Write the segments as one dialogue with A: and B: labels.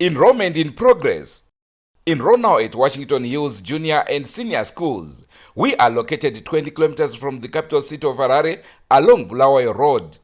A: Enrollment in progress. Enroll now at Washington Hills Junior and Senior Schools. We are located 20 kilometers from the capital city of Harare along Bulawayo Road.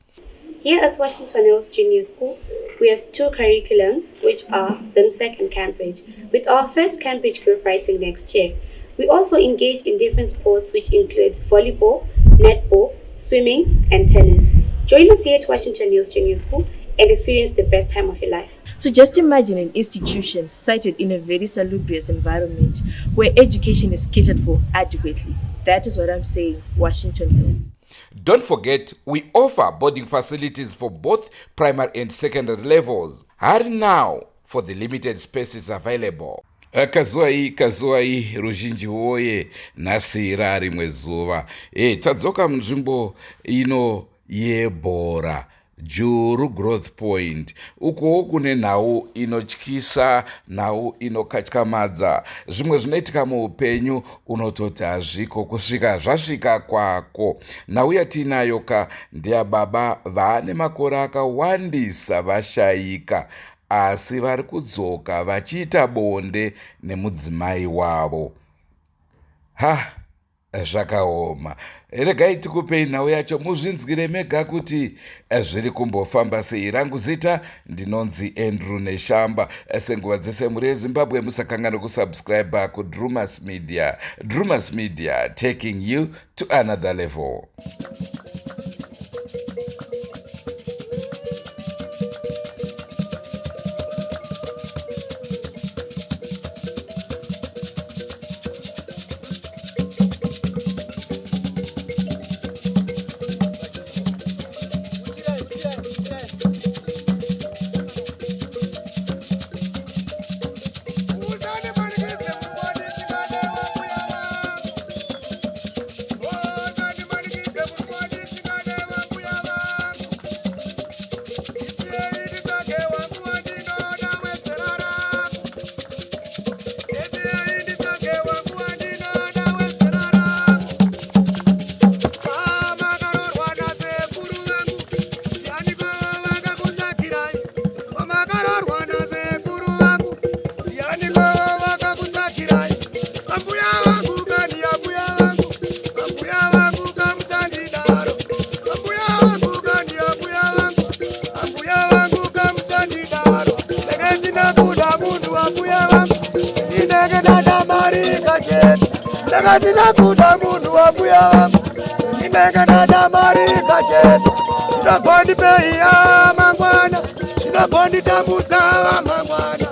B: Here at Washington Hills Junior School, we have two curriculums, which are ZIMSEC and Cambridge, with our first Cambridge group writing next year. We also engage in different sports, which include volleyball, netball, swimming, and tennis. Join us here at Washington Hills Junior School and experience the best time of your life.
C: So just imagine an institution sited in a very salubrious environment where education is catered for adequately. That is what I'm saying, Washington Hills.
A: Don't forget, we offer boarding facilities for both primary and secondary levels. Hurry now for the limited spaces available. Eh, kazuwai kazuwai ruzhinji woye nhasi rarimwe zuva e, tadzoka munzvimbo ino yebhora Juru Growth Point ukowo kune nhau inotyisa, nhau inokatyamadza. Zvimwe zvinoitika muupenyu unototi hazviko kusvika zvasvika kwako. Nhau yatiinayo ka ndeyababa vaane makore akawandisa vashaika asi vari kudzoka vachiita bonde nemudzimai wavo. Ha! Zvakaoma. Regai tikupei nhau yacho muzvinzwire mega kuti eh, zviri kumbofamba sei. Rangu zita ndinonzi Andrew Neshamba. Eh, senguva dzese mhuri yeZimbabwe musakanganwe kusubscribe kuDrumas Media. Drumas Media taking you to another level.
D: Ndakasina kuda munhu wambuya vangu ndinenge ndada mari kachete zvinogondipeiya mangwana zvinogonditambudza vamangwana.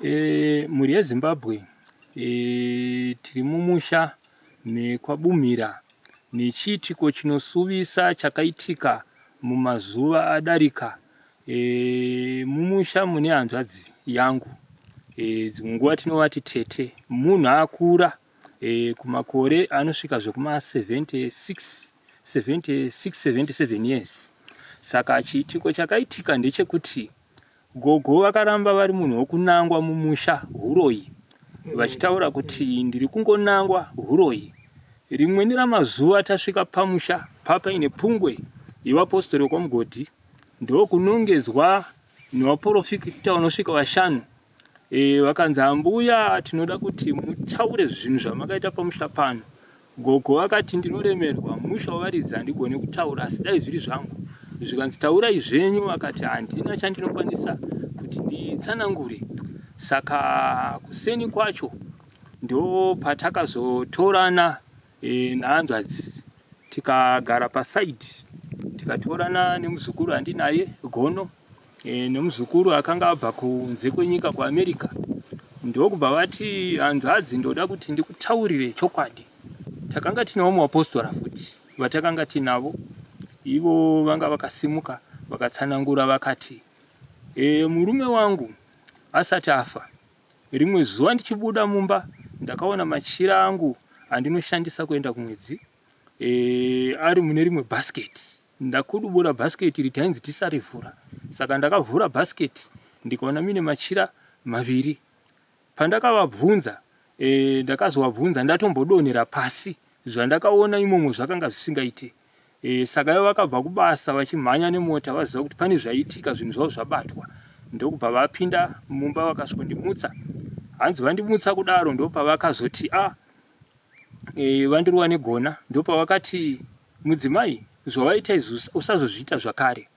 E: E, mhuri yeZimbabwe e, tiri mumusha mekwaBumhira nechiitiko chinosuvisa chakaitika mumazuva adarika e, mumusha mune hanzvadzi yangu e, dzimwe nguva tinovati tete munhu akura e, kumakore anosvika zvekuma 76 76 77 years saka chiitiko chakaitika ndechekuti Gogo vakaramba vari munhu wokunangwa mumusha huroyi vachitaura kuti ndiri kungonangwa huroyi. Rimweni ramazuva tasvika pamusha papaine pungwe yevapostori vekwaMugodhi ndokunongedzwa nevaporofita vanosvika vashanu e, vakanzi ambuya tinoda kuti mutaure zvinhu zvamakaita pamusha pano. Gogo vakati ndinoremerwa musha wevaridzi handigone kutaura asi dai zviri zvangu. Zvikanzi taurai zvenyu vakati handina chandinokwanisa kuti nditsanangure. Saka kuseni kwacho ndopatakazotorana e, nahanzvadzi tikagara pasaidi tikatorana nemuzukuru andinaye Gono. e, nemuzukuru akanga abva kunze kwenyika kuAmerica, ndokubva vati hanzvadzi, ndoda kuti ndikutaurire chokwadi. Takanga tinawo muapostora futi vatakanga tinavo, ivo vanga vakasimuka vakatsanangura vakati e, murume wangu asati afa, rimwe zuva ndichibuda mumba ndakaona machira angu andinoshandisa kuenda kumwedzi e, ari mune rimwe bhasiketi. Ndakudubura bhasiketi iri, tainzi tisarivhura, saka ndakavhura bhasiketi ndikaona mine machira maviri. Pandakavabvunza e, ndakazovabvunza ndatombodonhera pasi, zvandakaona imomo zvakanga zvisingaite. E, saka ivo vakabva kubasa vachimhanya nemota vaziva kuti pane zvaitika, zvinhu zvavo zvabatwa, ndokubva vapinda mumba vakasvikondimutsa. Hanzi vandimutsa kudaro ndopavakazoti a ah, e, vandirova negona, ndopavakati mudzimai, zvawaita izvi usazozviita zvakare.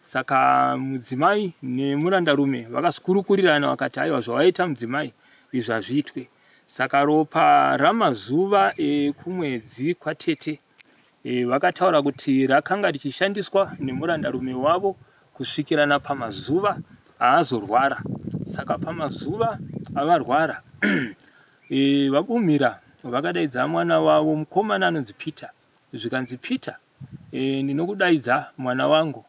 E: Saka mudzimai nemurandarume vakazokurukurirana vakati aiwa, zvawaita mudzimai izvi hazviitwe. Saka ropa ramazuva ekumwedzi kwatete e, vakataura kuti rakanga richishandiswa nemurandarume wavo kusvikirana pamazuva aazorwara. Saka pamazuva avarwara e, VaBumira vakadaidza mwana wavo mukomana anonzi Peter, zvikanzi Peter, e, ndinokudaidza mwana wangu,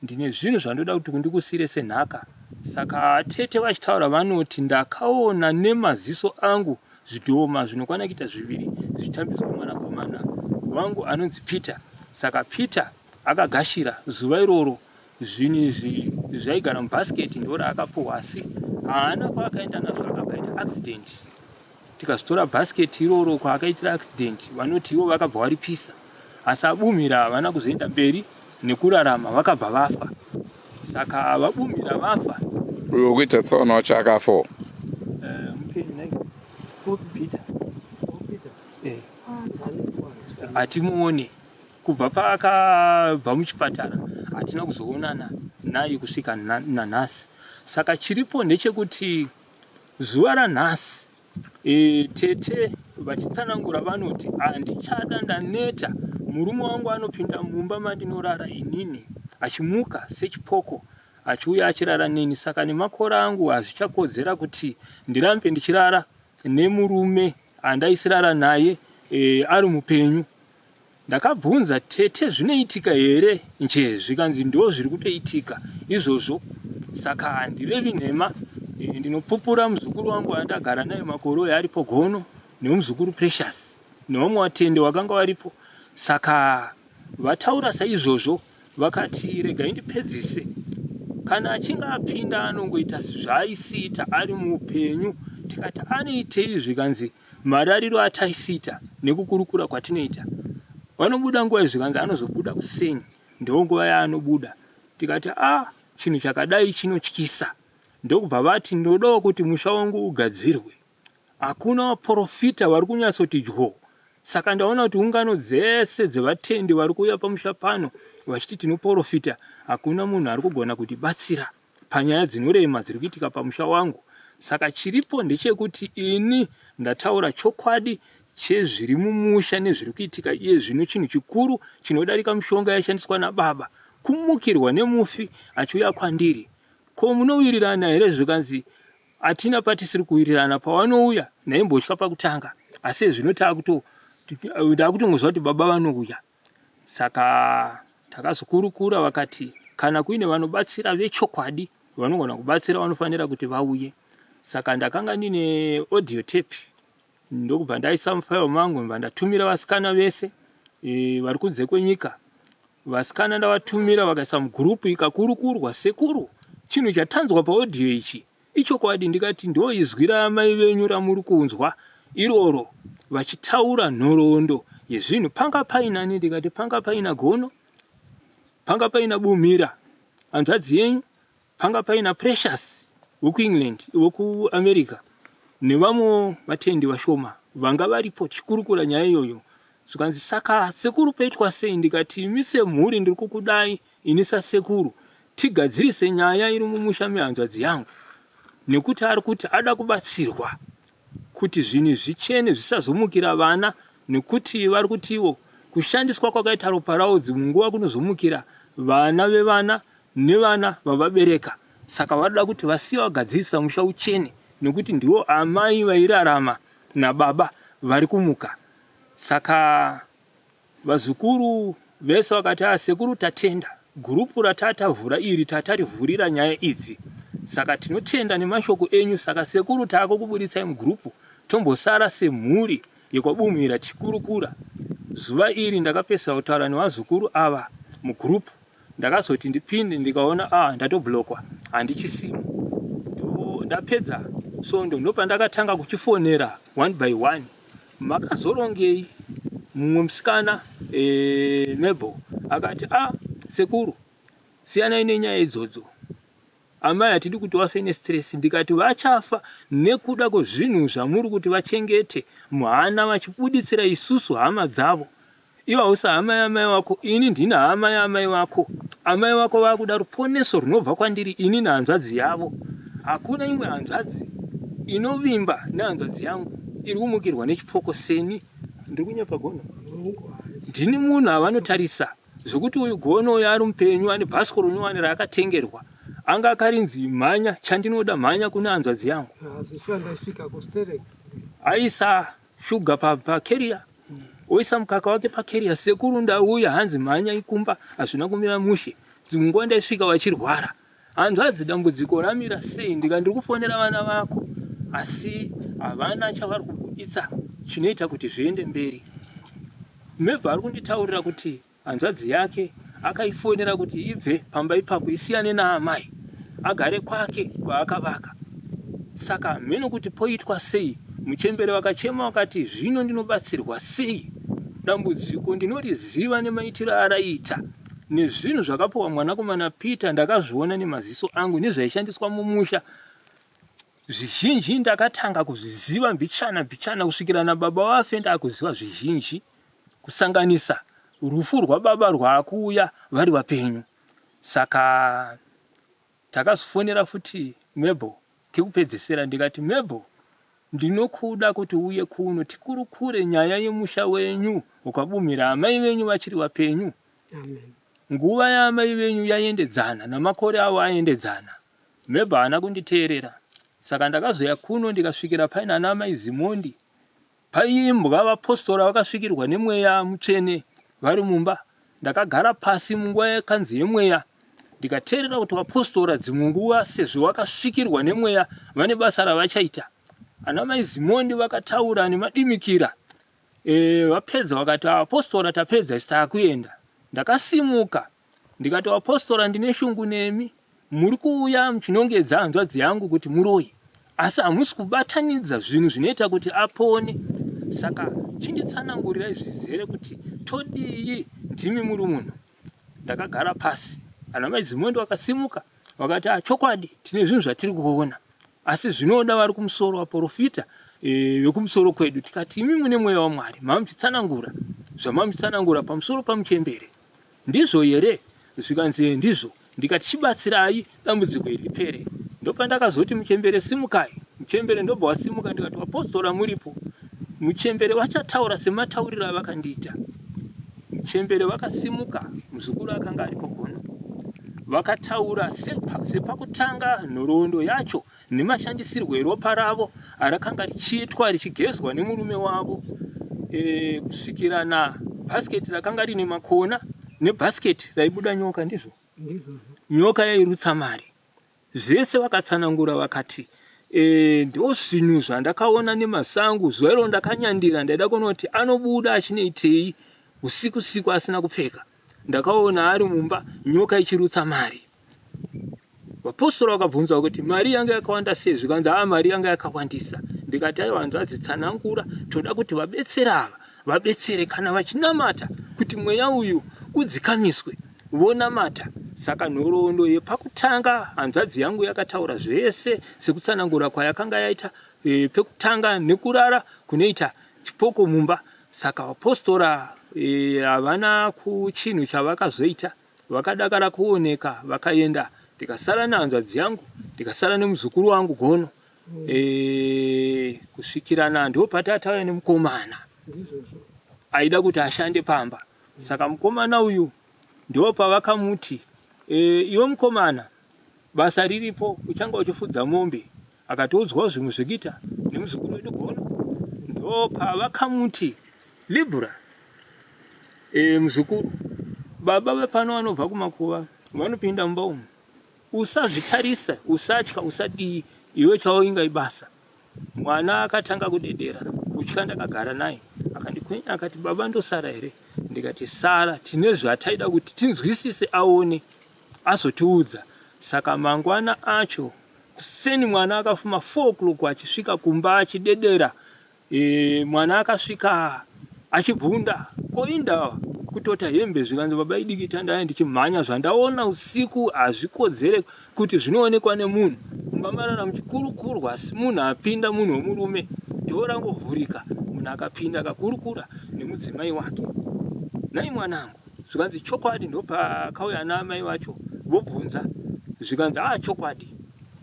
E: ndine zvinhu zvandoda kuti kundikusire senhaka. Saka tete vachitaura vanoti ndakaona nemaziso angu zvidhoma zvinokwana kuita zviviri zvichitambidzwa mwanakomana wangu anonzi Peter. Saka Peter akagashira zuva iroro zvinhu izvi zvaigara mubhasiketi, ndoraakapuhwa, asi haana kwaakaenda nazvo, akapaita accident. Tikazotora bhasiketi iroro kwaakaitira accident, vanoti ivo vakabva varipisa, asi aBumira havana kuzoenda mberi nekurarama, vakabva vafa. Saka VaBumira vafa,
A: uyo wekuita tsaona wacho akafa.
E: Mupenyu nai Peter, hatimuone kubva paakabva muchipatara, hatina kuzoonana naye kusvika nanhasi. Saka chiripo ndechekuti zuva ranhasi e, tete vachitsanangura vanoti handichada, ndaneta. Murume wangu anopinda mumba mandinorara inini achimuka sechipoko achiuya achirara neni, saka nemakore angu hazvichakodzera kuti ndirambe ndichirara nemurume andaisirara naye e, ari mupenyu. Ndakabvunza tete, zvinoitika here nje? Zvikanzi ndo zviri kutoitika izvozvo. Saka handirevi nhema, e, ndinopupura muzukuru wangu andagara naye makore oyo aripo Gono, nemuzukuru Precious nevamwe vatende wakanga varipo. Saka vataura saizvozvo vakati regai ndipedzise, kana achinge apinda anongoita zvaaisiita ari muupenyu. Tikati anoitei? Zvikanzi marariro ataisiita nekukurukura kwatinoita. Vanobuda nguva, zvikanzi anozobuda kuseni, ndo nguva yaanobuda. Tikati a ah, chinhu chakadai chinotyisa. Ndokubva vati ndodawo kuti musha wangu ugadzirwe, hakuna vaprofita vari kunyatsoti dyo. Saka ndaona kuti ungano dzese dzevatendi vari kuuya pamusha pano vachiti tinoprofita, hakuna munhu ari kugona kutibatsira panyaya dzinorema dziri kuitika pamusha wangu. Saka chiripo ndechekuti ini ndataura chokwadi chezviri mumusha nezviri kuitika iye zvino. Chinhu chikuru chinodarika mishonga yaishandiswa nababa kumukirwa nemufi achiuya kwandiri. Ko munowirirana here? Zvikanzi hatina patisiri kuwirirana, pavanouya ndaimbotya pakutanga, asi zvino ndakutongoziva kuti baba vanouya. Saka takazokurukura vakati kana kuine vanobatsira vechokwadi vanogona kubatsira vanofanira kuti vauye. Saka ndakanga ndine audio tape, ndokubva ndaisa mufairo mangu, ndobva ndatumira vasikana vese e, vari kunze kwenyika. Vasikana ndavatumira vakaisa mugurupu, ikakurukurwa. Sekuru, chinhu chatanzwa paaudio ichi ichokwadi? Ndikati ndo izwi ramai venyu ramuri kunzwa iroro vachitaura nhoroondo yezvinhu. Panga painani? Ndikati panga paina Gono, panga paina Bumira hanzvadzi yenyu, panga paina Precious wekuEngland, wekuAmerica, nevamwe vatendi vashoma vanga varipo tichikurukura nyaya iyoyo. Zvikanzi saka sekuru paitwa sei? Ndikati imi semhuri ndiri kukudai, ini sasekuru tigadzirise nyaya iri mumusha mehanzvadzi yangu, nekuti ari kuti ada kubatsirwa kuti zvinhu zvichene zvisazomukira vana, nekuti vari kutiwo kushandiswa kwakaita ropa ravo dzimwe nguva kunozomukira vana vevana. nevana vavabereka saka vanoda kuti vasiye vagadzirisa musha uchene nekuti ndiwo amai vairarama nababa vari kumuka saka Vazukuru vese vakati ah sekuru tatenda gurupu ratatavhura iri tatarivhurira nyaya idzi saka tinotenda nemashoko enyu saka sekuru taakukubuditsai mugurupu tombosara semhuri yekwaBumhira tichikurukura. Zuva iri ndakapedzisa kutaura nevazukuru ava mugurupu ndakazoti ndipinde ndikaona ah ndatoblockwa handichisimo ndapedza svondo ndopandakatanga kuchifonera one by one Makazorongei? Mumwe musikana e, Mabel akati a ah, sekuru siyanai nenyaya idzodzo amai hatidi kuti vafe nestress ndikati vachafa nekuda kwezvinhu zvamuri kuti vachengete muhana vachibuditsira isusu hama dzavo Iwe hausi hama yaamai vako, ini ndini hama yaamai vako. Amai vako vakuda ruponeso runobva kwandiri ini nehanzvadzi yavo. Hakuna imwe hanzvadzi inovimba nehanzvadzi yangu iri kumukirwa nechipoko seni. Ndiri kunyepa Gono? Ndini munhu avanotarisa zvekuti uyu Gono uyu ari mupenyu ane bhasikoro nyowani raakatengerwa anga akarinzi mhanya chandinoda mhanya kune hanzvadzi yangu. Aisa shuga pakeria oisa mukaka wake pakeria sekuru ndauya hanzi mhanya ikumba hazvina kumira mushe dzimwe nguva ndaisvika vachirwara hanzvadzi dambudziko ramira sei ndika ndiri kufonera vana vako asi havana chavari kubuditsa chinoita kuti zviende mberi mebva ari kunditaurira kuti Hanzvadzi yake akaifonera kuti ibve pamba ipapo isiyane naamai agare kwake kwaakavaka. Saka hameno kuti poitwa sei. Muchembere vakachema vakati zvino ndinobatsirwa sei? Dambudziko ndinoriziva nemaitiro araiita nezvinhu zvakapiwa mwanakomana Peter ndakazviona nemaziso angu nezvaishandiswa mumusha zvizhinji ndakatanga kuzviziva mbichana mbichana kusvikira nababa vafe ndakuziva zvizhinji kusanganisa rufu rwababa rwaakuuya vari vapenyu saka takazofonera futi Mabel kekupedzesera ndikati Mabel ndinokuda kuti uye kuno tikurukure nyaya yemusha wenyu ukabumira amai venyu vachiri vapenyu Amen. Nguva yaamai venyu yaendedzana namakore avo aendedzana Mabel haana kunditeerera saka ndakazoya kuno ndikasvikira paina ana amai Zimondi Paiimbwa vapostora vakasvikirwa nemweya mutsvene vari mumba. Ndakagara pasi munguva yakanzi yemweya ndikateerera kuti vapostora dzimwe nguva sezvo vakasvikirwa nemweya vane basa ravachaita. Ana mai Zimondi vakataura nemadimikira e, vapedza vakati apostora tapedza isu taakuenda. Ndakasimuka Ndikati vapostora ndine shungu nemi muri kuuya muchinongedza hanzvadzi yangu kuti muroyi asi hamusi kubatanidza zvinhu zvinoita kuti apone saka chinditsanangurirai zvizere kuti todii ndimi muri munhu ndakagara pasi ana mai Zimondi vakasimuka vakati ah, chokwadi tine zvinhu zvatiri kuona asi zvinoda vari kumusoro vaporofita e, vekumusoro kwedu tikati imi mune mweya wamwari mamuchitsanangura zvamamuchitsanangura pamusoro pamuchembere Ndizvo here? Zvikanzi ndizvo. Ndikati chibatsirai dambudziko iri ripere. Ndopandakazoti muchembere simukai. Muchembere ndobva wasimuka ndikati vapostora muripo. Muchembere vachataura sematauriro avakandiita. Muchembere vakasimuka muzukuru akanga aripo gono. Vakataura sepakutanga nhoroondo yacho nemashandisirwo eropa ravo arakanga richiitwa richigezwa nemurume wavo e, kusvikira na bhasiketi rakanga rine makona nebhasiketi raibuda nyoka ndizvo nyoka yairutsa mari zvese vakatsanangura vakati e, ndozvinhu zvandakaona nemasango zuva iro ndakanyandira ndaida kuona kuti anobuda achinoitei usiku siku asina kupfeka ndakaona ari mumba nyoka ichirutsa mari Vapostora vakabvunzwa kuti mari yanga yakawanda sei zvikanzi haa mari yanga yakawandisa ndikati aiwa hanzvadzi tsanangura toda kuti vabetsere ava vabetsere kana vachinamata kuti mweya uyu udzikamiswe vonamata saka nhoroondo yepakutanga hanzvadzi yangu yakataura zvese sekutsanangura kwayakanga yaita e, pekutanga nekurara kunoita chipoko mumba saka vapostora e, havana kuchinhu chavakazoita Vakadakara kuoneka vakaenda ndikasara nehanzvadzi yangu ndikasara nemuzukuru wangu Gono mm. E, kusvikirana ndopatatauya nemukomana aida kuti ashande pamba saka mukomana uyu ndopavakamuti E, iwe mukomana basa riripo uchanga uchifudza mombe akatoudzwawo zvimwe zvekuita nemuzukuru wedu Gono ndopavakamuti Libra e, muzukuru baba vepano vanobva kumakuva vanopinda mumba umu usazvitarisa usatya usadii iwe chaoinga ibasa Mwana akatanga kudedera kutya ndakagara naye akandikwenya akati baba ndosara here ndikati sara tine zvataida kuti tinzwisise aone azotiudza saka mangwana acho kuseni mwana akafuma 4 o'clock achisvika kumba achidedera e, mwana akasvika achibvunda ko indawa kutota hembe zvikanzi baba idikita ndaya ndichimhanya zvandaona usiku hazvikodzere kuti zvinoonekwa nemunhu mumba marara muchikurukurwa asi munhu apinda munhu wemurume dhoo rangovhurika munhu akapinda akakurukura nemudzimai wake nhai mwanangu zvikanzi chokwadi ndopakauya ana amai vacho vobvunza zvikanzi a ah, chokwadi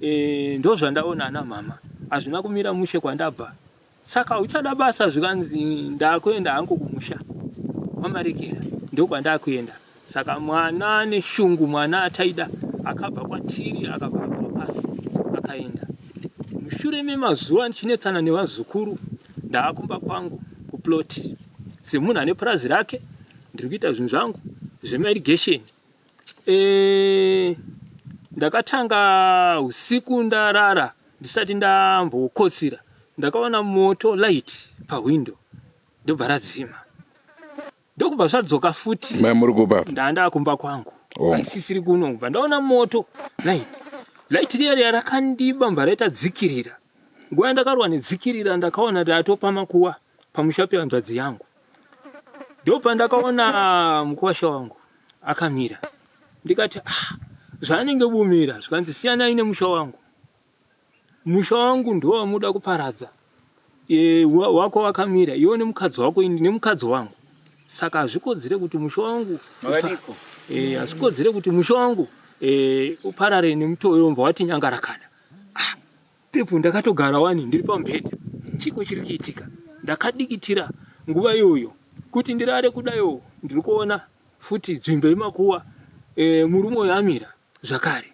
E: e, ndozvandaona ana mama hazvina kumira mushe kwandabva Saka uchada basa zvikanzi ndakuenda hangu kumusha kwamarekera ndokwandakuenda saka mwana ane shungu mwana ataida akabva kwatiri akabva akura pasi akaenda mushure memazuva ndichinetsana nevazukuru ndaakumba kwangu kuplot semunhu ane purazi rake ndiri kuita zvinhu zvangu zvemairigation E, ndakatanga usiku ndarara ndisati ndambokotsira ndakaona moto light pahwindo ndobva radzima ndokubva zvadzoka futi
A: muri kupa
E: ndandakumba kwangu oh. andisisiri kuno kubva ndaona moto light light riya riya rakandiba mbva raita dzikirira nguva yandakarwa nedzikirira ndakaona ndatopa makuwa pamusha pehanzvadzi yangu ndopandakaona mukuwasha wangu akamira ndikati ah, zvaanenge bumira zvikanzi siyanai nemusha wangu musha wangu ndowamuda kuparadza e, wako wakamira iwe nemukadzi wako ini nemukadzi wangu saka hazvikodzere kuti musha wangu e, hazvikodzere kuti musha wangu e, uparare nemutoyo mbva wati nyangarakada ah, Pepu ndakatogara wani ndiri pamubhedha chiko chiri kuitika ndakadikitira nguva iyoyo kuti ndirare kudayo ndiri kuona futi nzvimbo yemakuwa e, murume uyo amira zvakare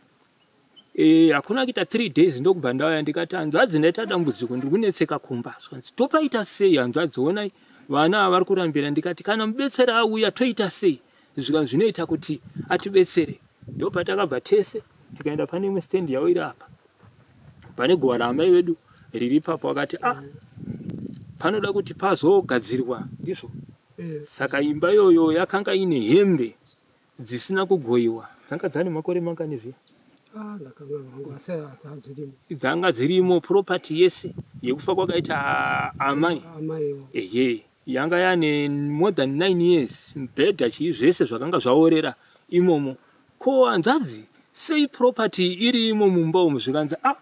E: e, hakuna kuita 3 days ndokubva ndauya ndikati hanzvadzi ndaita dambudziko ndiri kunetseka kumba zvanzi topaita sei hanzvadzi onai vana ava vari kurambira ndikati kana mubetseri auya toita sei zvikanzi zvinoita kuti atibetsere ndopatakabva tese tikaenda pane imwe stand yavo iri apa pane guva raamai vedu riri ipapo akati ah panoda kuti pazogadzirwa ndizvo saka imba iyoyo yakanga ine hembe dzisina kugoiwa dzanga dzane makore mangani zviya
F: ah,
E: dzanga dzirimo property yese yekufa kwakaita amai ehe yanga yane more than 9 years mbhedha chii zvese zvakanga zvaorera imomo Ko hanzvadzi sei property irimo mumba umu zvikanzi ah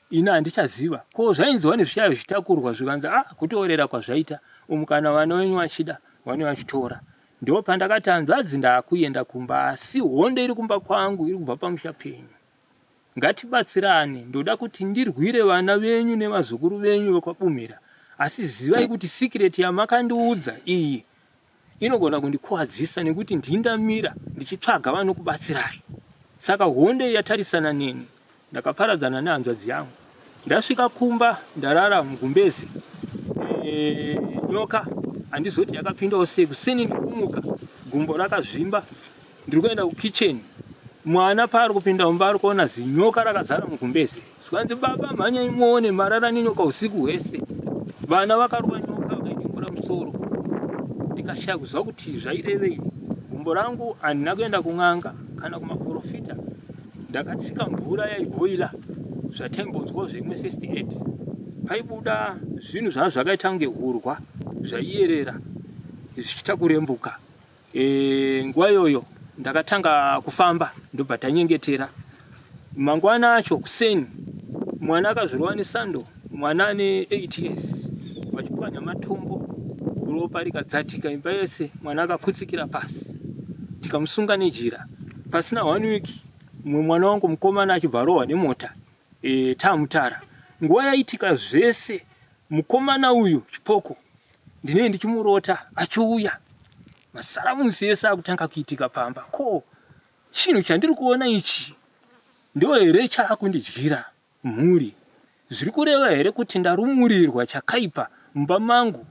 E: ini handichaziva ko zvainzi wani zvichaya zvichitakurwa zvikanzi ah kutoorera kwazvaita umu kana vana venyu vachida vane vachitora ndipo pandakati hanzvadzi ndakuenda kumba asi hondo iri kumba kwangu iri kubva pamusha penyu ngatibatsirane ndoda kuti ndirwire vana venyu nevazukuru venyu vekwabumira asi zivai kuti sikireti yamakandiudza iyi inogona kundikuwadzisa nekuti ndindamira ndichitsvaga vanokubatsirai saka honde yatarisana neni ndakaparadzana nehanzvadzi yangu ndasvika kumba ndarara mugumbezi e, nyoka handizoti yakapindawo sei kuseni ndikumuka gumbo rakazvimba ndiri kuenda kukitchen mwana paari kupinda mumba ari kuona zinyoka rakazara mugumbeze zvikanzi baba mhanyai muone marara nenyoka usiku hwese vana vakarova nyoka vakaidimbura musoro ndikashaya kuziva kuti zvairevei gumbo rangu handina kuenda kun'anga kana kumaprofita ndakatsika mvura yaibhoila zvataimbonzwa zveimwe first aid paibuda zvinhu zvava zvakaita kunge hurwa zvaiyerera zvichiita kurembuka E, nguva iyoyo ndakatanga kufamba ndobva tanyengetera. Mangwana acho kuseni mwana akazvirova nesando, mwana ane 8 years, vachipwanya matombo, ropa rikadzatika imba yese, mwana akaputsikira pasi, tikamusunga nejira. Pasina one week mumwe mwana wangu mukomana achibva arohwa nemota e, tamutara. Nguva yaitika zvese mukomana uyu chipoko ndinenge ndichimurota achiuya masaramusi ese akutanga kuitika pamba ko Chinhu chandiri kuona ichi ndo here chaakundidyira mhuri? Zviri kureva here kuti ndarumurirwa chakaipa mumba mangu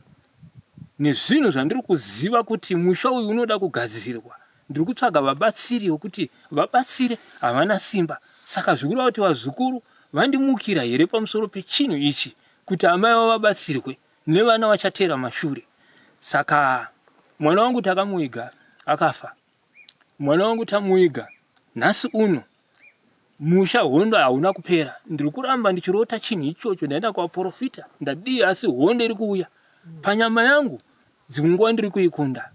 E: nezvinhu zvandiri kuziva kuti musha uyu unoda kugadzirwa? Ndiri kutsvaga vabatsiri vekuti vabatsire havana simba. Saka zviri kureva kuti vazukuru vandimukira here pamusoro pechinhu ichi kuti amai vavo vabatsirwe nevana vachateera mashure? Saka mwana wangu takamuiga akafa. Mwana wangu tamuiga nhasi uno musha hondo hauna kupera. Ndiri kuramba ndichirota chinhu ichocho. Ndaenda kuvaporofita ndadii, asi hondo iri kuuya panyama yangu. Dzimwe nguva ndiri kuikunda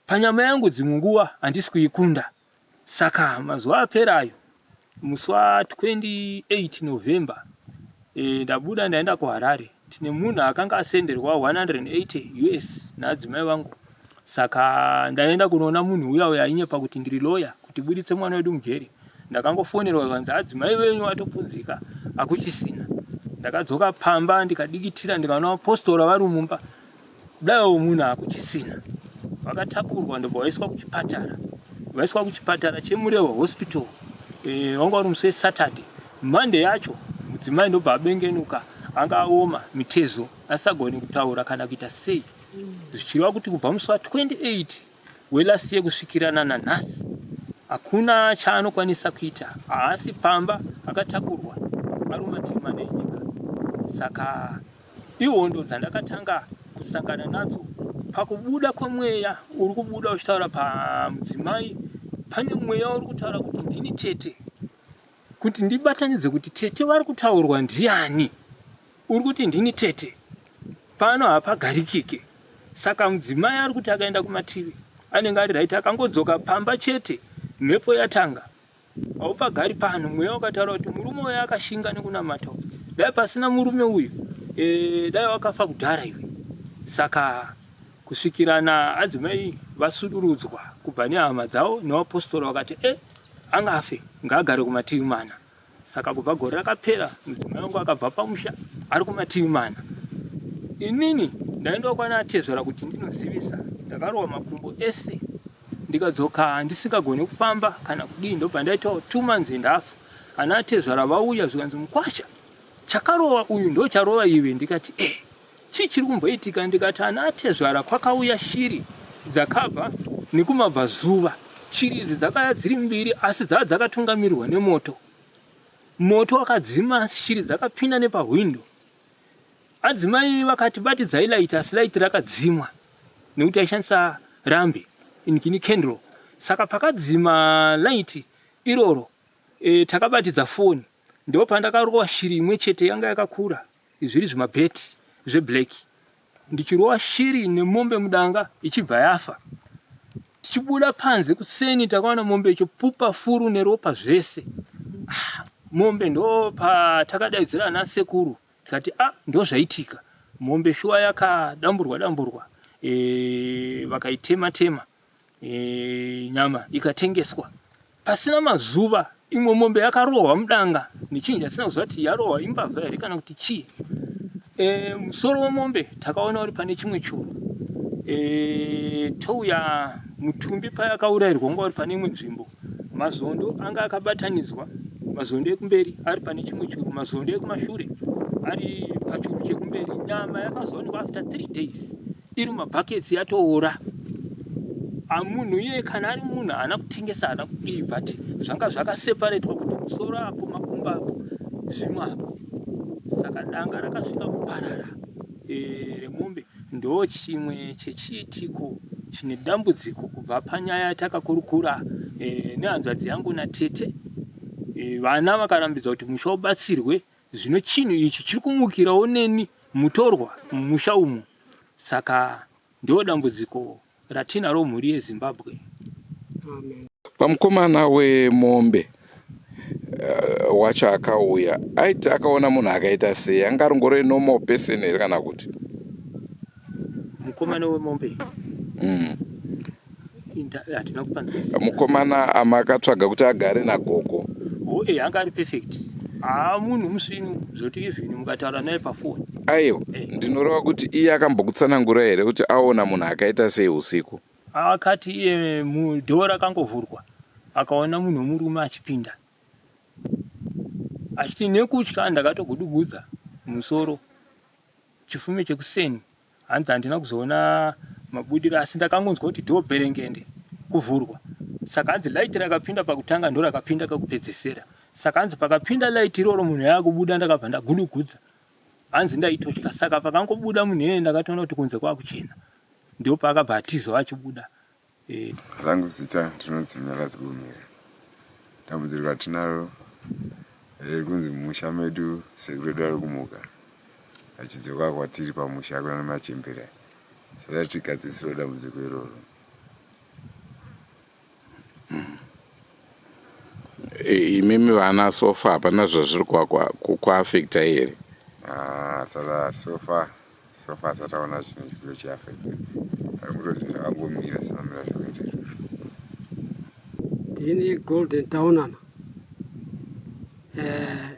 E: panyama yangu, dzimwe nguva handisi kuikunda. Saka mazuva apera ayo, musi wa 28 November, ndabuda ndaenda kuHarare. Tine munhu akanga asenderwa 180 US naadzimai vangu. Saka ndaenda kunoona munhu uya uya ainyepa kuti ndiri lawyer kuti buditse mwana wedu mujeri. Ndakangofonerwa zvanzi adzimai venyu atopunzika, akuchisina. Ndakadzoka pamba ndikadikitira, ndikaona vapostora vari mumba. Daiwo munhu akuchisina. Vakatakurwa ndobva vaiswa kuchipatara, vaiswa kuchipatara cheMurewa Hospital. Wanga uri musi weSaturday. Monday yacho mudzimai ndobva abengenuka, anga aoma mitezo asisagoni kutaura kana kuita sei, zvichireva kuti kubva musi wa28 welast year kusvikirana nanhasi hakuna chaanokwanisa kuita. Haasi pamba, akatakurwa ari mumativi mana enyika. Saka ihondo dzandakatanga kusangana nadzo pakubuda kwemweya uri kubuda uchitaura pamudzimai. Pane mweya uri kutaura kuti ndini tete, kuti ndibatanidze kuti tete vari kutaurwa ndiani. Uri kuti ndini tete, pano hapagarikike. Saka mudzimai ari kuti akaenda kumativi anenge ari right, akangodzoka pamba chete mhepo yatanga, haupagari pano. Mweya wakataura kuti murume uyo akashinga nekunamata, dai pasina murume uyu dai wakafa kudhara iwe. Saka kusvikirana adzimai vasudurudzwa kubva nehama dzavo nevapostora, vakati angafe, ngaagare kumativi mana. Saka kubva gore rakapera mudzimai wangu akabva pamusha ari kumativi mana. Inini ndaendawo kwana atezvara kuti ndinozivisa. Ndakarohwa makumbo ese ndikadzoka ndisingagoni kufamba kana kudii, ndobva ndaitawo 2 months and half. Ana atezvara vauya zvikanzi, mukwasha, chakarova uyu ndo charova iwe. Ndikati chii chiri kumboitika? Ndikati ana atezvara, kwakauya shiri dzakabva nekumabvazuva. Shiri idzi dzakauya dziri mbiri, asi dzava dzakatungamirirwa nemoto. Moto wakadzima, asi shiri dzakapinda nepahwindo. Adzimai vakati batidzai light, asi light rakadzimwa nekuti aishandisa rambi inikini candle. Saka pakadzima light iroro, takabatidza foni, ndipo pandakarova shiri imwe chete yanga yakakura, zviri zvimabheti zveblack, ndichirova shiri nemombe mudanga ichibva yafa. Tichibuda panze kuseni takaona mombe ichipupa furu neropa zvese. Mombe ndo patakadaidzira ana sekuru tikati ndo zvaitika. Mombe shuwa yakadamburwa damburwa, vakaitema tema, nyama ikatengeswa. Pasina mazuva imwe mombe yakarohwa mudanga nechinhu chatisina kuziva kuti yarohwa imbavha here kana kuti chii. Musoro wemombe takaona uri pane chimwe churu. Touya mutumbi payakaurayirwa wanga uri pane imwe nzvimbo. Mazondo anga akabatanidzwa, mazondo ekumberi ari pane chimwe churu, mazondo ekumashure ari pachuru chekumberi. Nyama yakazoonekwa after 3 days iri mumabhaketsi yatoora. Munhu iye kana ari munhu haana kutengesa, haana kudii, but zvanga zvakaseparetwa kuti musoro apo, makumbo apo, zvimwe apo. Saka danga rakasvika kuparara remombe. Ndo chimwe chechiitiko chine dambudziko kubva panyaya yatakakurukura nehanzvadzi yangu natete. Vana vakarambidzwa kuti musha ubatsirwe. Zvino chinhu ichi chiri kumukirawo neni mutorwa mumusha umu. Saka ndo dambudziko ratinaro mhuri yeZimbabwe.
A: Amen. Pamukomana wemombe wacho akauya aiti akaona munhu akaita sei? Anga arongore normal person here kana kuti
E: mukomana wemombe? Hatina kupanzwa.
A: Mukomana amakatsvaga kuti agare nagogo.
E: Anga ari perfect. Munhu musvinu zvoti even mukataura naye pafoni.
A: Aiwa, ndinoreva kuti iye akambokutsanangura here kuti aona munhu akaita sei usiku?
E: Akati iye mudhoo rakangovhurwa. Akaona munhu wemurume achipinda achiti nekutya ndakatogudugudza musoro chifume chekuseni. Hanzi handina kuzoona mabudiro asi ndakangonzwa kuti dhoo bherengende kuvhurwa. Saka hanzi light rakapinda pakutanga ndorakapinda kakupedzesera. Saka hanzi pakapinda light iroro munhu yaakubuda ndakabva ndagudugudza. Hanzi ndaitotya saka pakangobuda munhu iyeye ndakatoona kuti kunze kwakuchena. Ndopaakabva atizawo achibuda.
F: E. Rangu zita rinonzi Munyaradzi Bumira. Dambudziko ratinaro rekunzi mumusha medu sekuru edu ari kumuka achidzoka kwatiri pamusha kuna machembere. Saka tigadzisirwe dambudziko iroro.
A: E, imimi vana sofa hapana zvazviri kuafecta here?
F: Ah, saka sofa So far asati aona chinhu chikuru chiafecta ari kutoti zvinhu zvakangomira semamira zvakaita izvozvo.
G: Ndini Golden Taonana eh,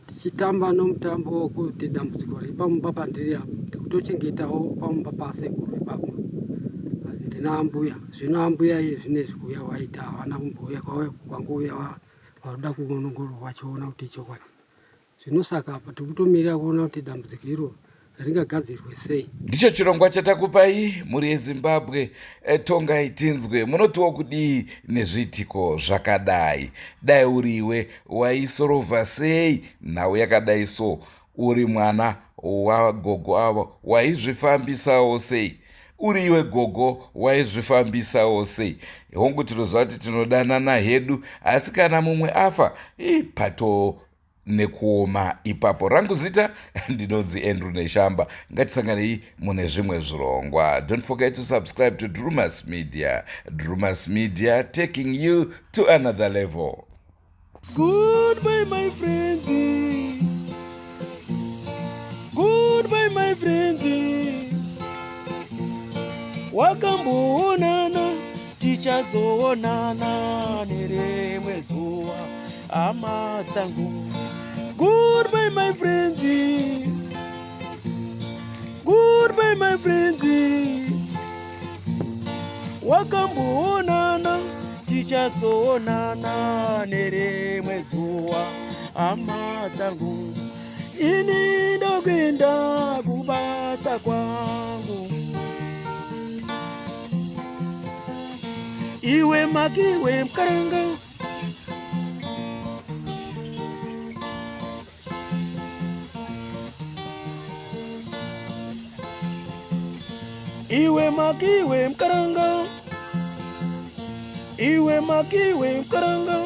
G: tichitamba nomutambo wokuti dambudziko riri pamumba pandiri apo ndikutochengetawo pamumba pasekuru ipapo ndina ambuya zvino ambuya iye zvinezvi kuuya waita havana kumbouya kwauya kwangouya vakuda kuonongorwa vachiona kuti ichokwadi Zvino saka apa tiri kutomirira kuona kuti dambudziko iro ringagadzirwe sei.
A: Ndicho chirongwa chatakupai mhuri yeZimbabwe. E, tongai tinzwe munotiwo kudii nezviitiko zvakadai. Dai uriwe waisorovha sei nhau yakadai so uri mwana wagogo avo waizvifambisawo sei? Uri iwe gogo waizvifambisawo sei? Hongu tinoziva kuti tinodanana hedu asi kana mumwe afa ipato nekuoma ipapo. Rangu zita ndinonzi Andrew Neshamba. Ngatisanganei mune zvimwe zvirongwa. Don't forget to subscribe to Drumas Media. Drumas Media taking you to another level.
D: Goodbye my friends. Goodbye my friends. Wakamboonana tichazoonana nerimwe zuva hama dzangu. Goodbye my friends. Goodbye my friends. Wakamboonana tichazoonana nerimwe zuva hama dzangu. Ini ndokuenda kubasa kwangu. Iwe makiwe mkaranga Iwe makiwe mkaranga Iwe makiwe mkaranga